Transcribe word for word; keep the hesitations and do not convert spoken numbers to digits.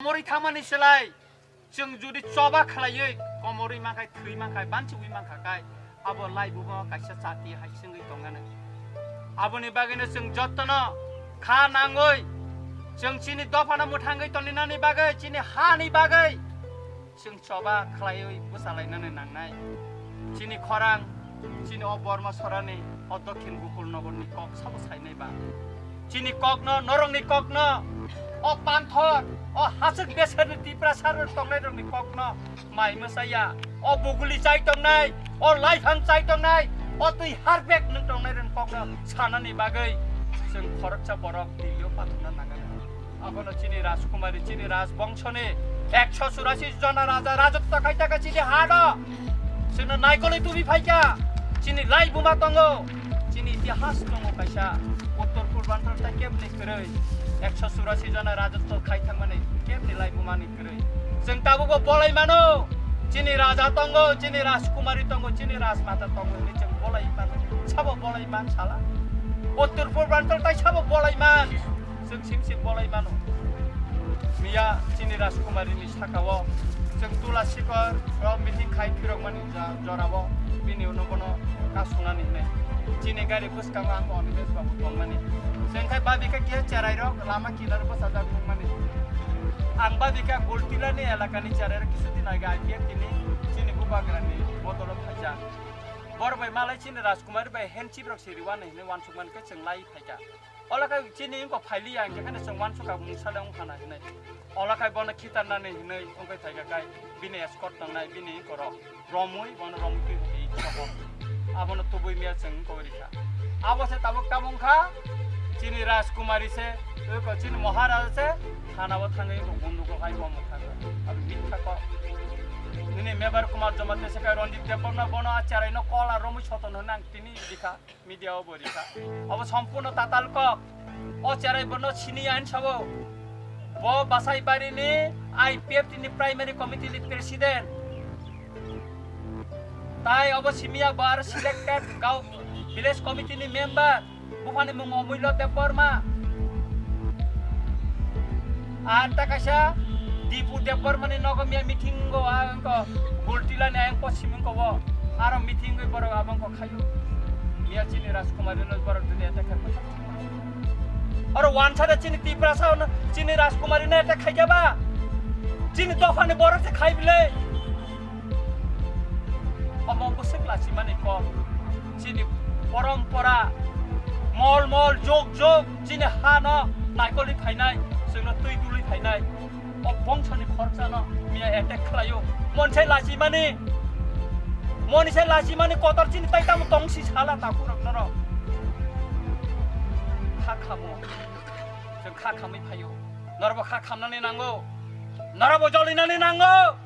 Komorwi thangmani slai chwng jodi choba khlaiwi komorwi mankhai, thwi mankhai, banchiwi mankha khai, abo laibuma kaisa chati hai swngwi tongmani. Aboni bagwino chwng jotono kha nangwi chwng chini dophano mwthangwi tonglinani bagwi, chini hani bagwi chwng choba khlaiwi bwsalainani nangnai. Chini khorang, chini o Borma sorani, o Dokhin Gokul Nogorni kok sabo sainai ba? Chini kokno, norokni kokno, o panthor, o hasuk beserni Tiprasa rok tongnai rokni kokno mai mwsaya, o buguli chai tongnai, o laiphang chai tongnai, o twi harbek nwng tongnai rokni kokno sanani bagwi chwng khoroksa borok Delhi-o pathorna nangnai. Abono chini Rajkumari, chini Rajbongsoni ekso churasi jona raja rajotto khai taka chini hano. Chini naikolwi tubi phaika. Chini laibuma tongo. Chini itihas tongo kaisa. Uttor Purbanchal ta kebni kwrwi. Ekso churasi jona rajotto khai thangmani kebni laibumani kwrwi. Chwng tabukbo bolai mano. Chini raja tongo, chini Rajkumari tongo, chini Rajmata tongo. Hwnwi chwng bolai mano. Sabo bolai man sala. Uttor Purbanchal tai sabo bolai man. Chwng sim sim bolai mano. Miya chini Rajkumari ni saka o chwng Tula Sikor o meeting khai phirok mani ja-, jora o bini uno bono kasunani hinwi. Chini gari bwskango ang Onimesh babu tongmani. Chwng khai babika khe cherai rok lama kinar bwsajak nukmani. Ang babika Goltila ni elaka ni cherai rok kisu din age I P F T ni chini bubagra ni bodol o phaijak. Bor bai malai chini Rajkumari bai handship rok siriwani hinwi wansukmani khe chwng lai phaika. Ola khe chini wngkok phailiya, hingkhe kheno chwng wansukha mungsa le wngkha na hinwi. Ola khe bono khitarnani hinwi wngwi phaikha khai bini escort tongnai, bini wngkok rok romwi bono romwi twi twi soho. Abono tubui miya chwng wngkok rikha. Abo se tabuk tamo wngkha chini Rajkumari se, wngkok chini Maharaja se, thana o thangwi wngkok bundugo khai bomo thangwi. Abo mitha kok. Nini Mebar Kumar Jamatia se khai Ranjit Debbarma bono a cherai no kola romwi soton hwnwi ang tini rikha. Media o bo rikha. Abo sompurno tatal kok. O cherai bono sini ya hin sabo. Bo Basai Bari ni I P F T ni primary committee ni president. Tai abo simiya bo aro selected gau village committee ni member. Buphani mung Omulyo Debbarma. Ar ta kaisa Dipu Debbarmani nogo miya meeting go, a wngko Goltila ni ayang poschim wngko bo. Aro meeting gwi borok abo wngko khayu. Miya chini Rajkumari no borok dini attack khai phaikha. Aro wansada chini Tiprasa no chini Rajkumari no attack khaikha ba. Chini dophani borok se khai bile. Omo bwswk lachimani kok. Chini porompora, mol mol, jog jog, chini ha no naikolwi phainai, chwngno twi dulwi phainai. O bongsoni khoroksa no miya attack khlaio. Moni sai lachimani, moni sai lachimani kotor chini tai tamo tong si sala takhuk rok norok. Kha khamo, chwng kha khamwi phaio. Norokbo kha khamnani nango, norokbo jolinani nango.